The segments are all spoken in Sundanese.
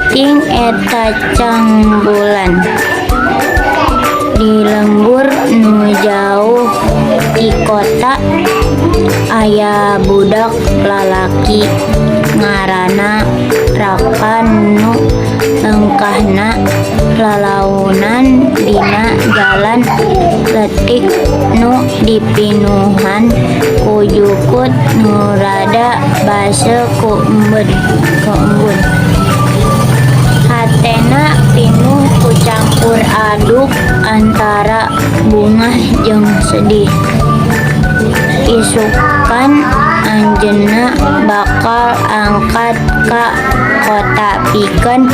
Peuting eta cangbulan. Di lembur nu jauh ti kota aya budak lalaki ngaranna Raka nu lengkahna lalaunan dina jalan leutik nu dipinuhan ku jukut nu rada baseuh ku embun. Hatena pinuh ku campur aduk antara bungah jeung sedih. Isukan anjeunna bakal angkat ka kota pikeun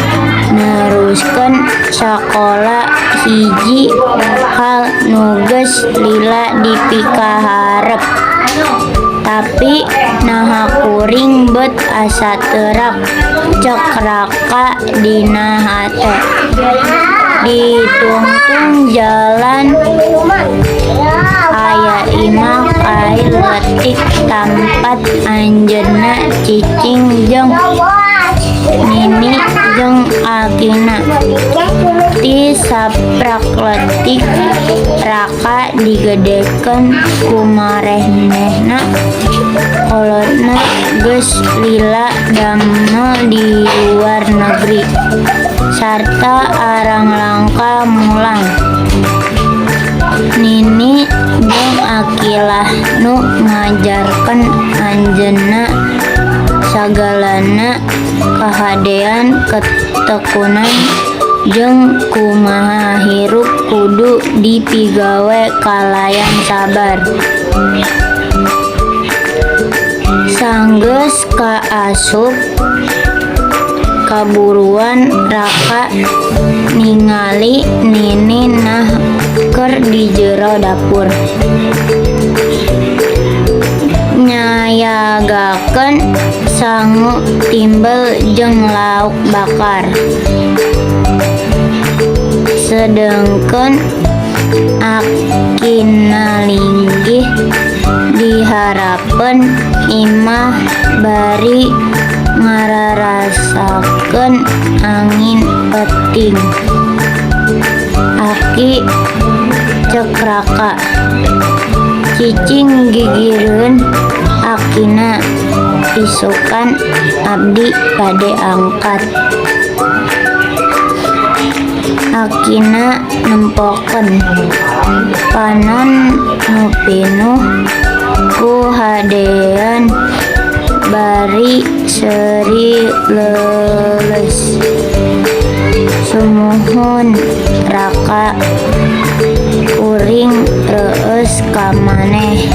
neruskeun sakola, hiji hal nu geus lila dipikaharep. Tapi naha kuring bet asa teurak, cek Raka dina hate. Di tungtung jalan aya imah kai leutik tampat anjeunna cicing jeung nini jeung akina. Ti saprak leutik Raka digedekeun ku maranehna, kolotna geus lila damel di luar negeri sarta arang langka mulang. Nini jeung aki lah nu ngajarkeun anjeunna sagalana, kahadean, ketekunan jeung kumaha hirup kudu dipigawe kalayan sabar. Sanggeus kaasup kaburuan Raka ningali Nini nah keur di jero dapur nyayagakeun sangu timbel jeung lauk bakar. Sedengkeun akina linggih di hareupeun imah bari ngararasakeun angin peuting. "Aki," cek Raka. "Cicing gigireun akina, isukan abdi bade angkat." Akina nempokeun panon nu pinuh ku hadean bari seuri leuleus. "Sumuhun, Raka, kuring reueus ka maneh.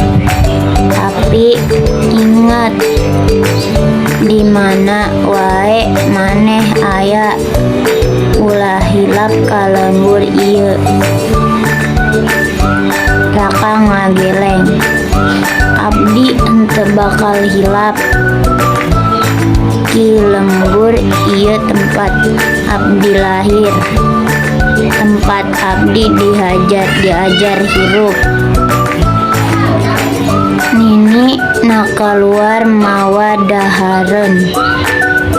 Tapi inget, di mana wae maneh aya, ulah hilap ka lembur ieu." Raka ngageleng. "Abdi henteu bakal hilap. Ki lembur ieu tempat abdi lahir, tempat abdi diajar hirup." Nini na kaluar mawa dahareun.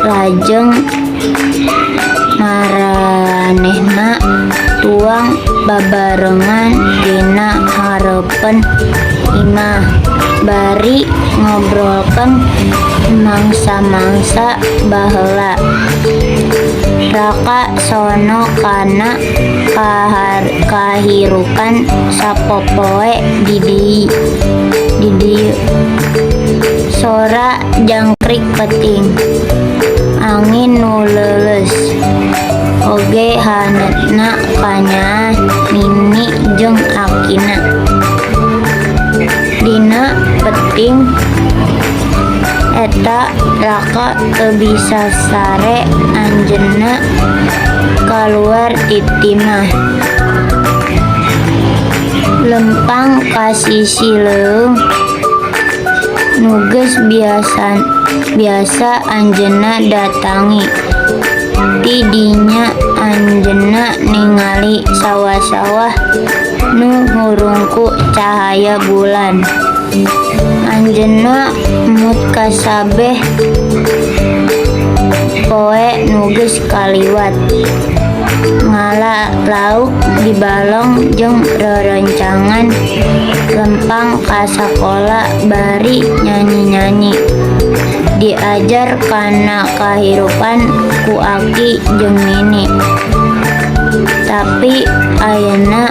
Lajeng maranehna tuang babarengan dina hareupeun imah bari ngobrolkeun mangsa-mangsa baheula. Raka sono kana kahirupan sapopoe di dieu. Sora jangkrik peuting, angin nu leuleus, oge haneutna kanyaah Nini jeung akina. Dina peuting eta Raka teu bisa sare anjeunna kaluar ti imah. Lempang ka sisi leuweung nu geus biasa anjeunna datangi. Ti dinya anjeunna ningali sawah-sawah nu hurung ku cahaya bulan. Anjeunna emut kasabeh Poe nu geus kaliwat. Ngala lauk di balong jeung rerencangan lempang ka sakola bari nyanyi-nyanyi. Diajar kana kahirupan ku aki jeung nini. Tapi ayeuna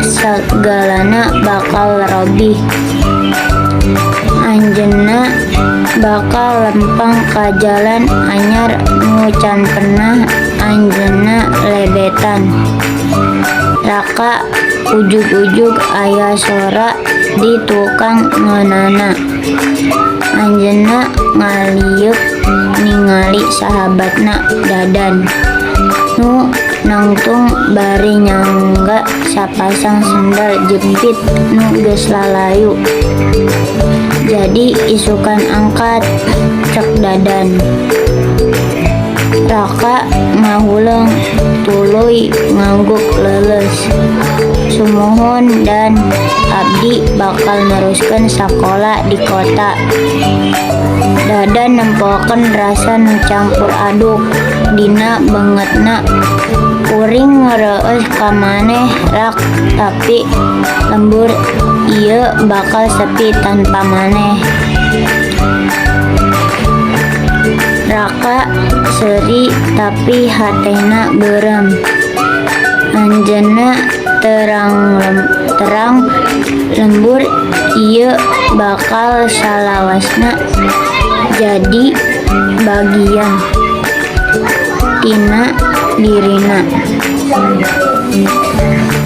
sagalana bakal robih. Anjeunna bakal lempang ka jalan anyar nu can pernah anjeunna lebetan. Raka, ujug-ujug aya sora di tukang ngeunana. Anjeunna ngalieuk ningali sahabatna, Dadan, nu nangtung bari nyangga sapasang sendal jepit nu geus lalayu. "Jadi isukan angkat," cek Dadan. Raka ngahuleung tuluy ngangguk leuleus. "Sumuhun, Dan, abdi bakal neruskeun sakola di kota." Dadan nempokeun rasa nu campur aduk dina beungeutna. "Kuring reueus ka maneh, Rak, tapi lembur ieu bakal sepi tanpa maneh." Raka seuri tapi hatena beureum. Anjeunna terang lembur ieu bakal salawasna jadi bagian tina dirina.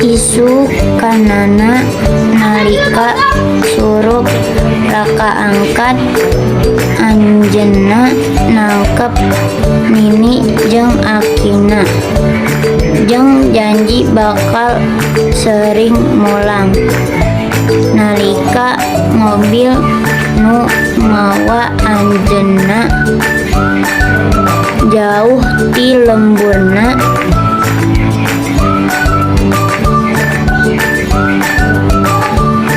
Isukanana nalika surup Raka angkat, anjeunna nangkep Nini jeung akina jeung janji bakal sering mulang. Nalika mobil nu mawa anjeunna jauh ti lemburna,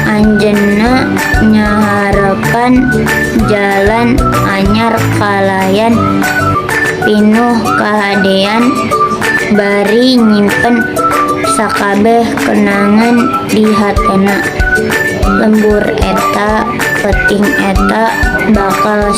anjeunna nyaharepan jalan anyar kalayan pinuh kahadean bari nyimpen sakabeh kenangan di hatena. Lembur eta, peuting eta bakal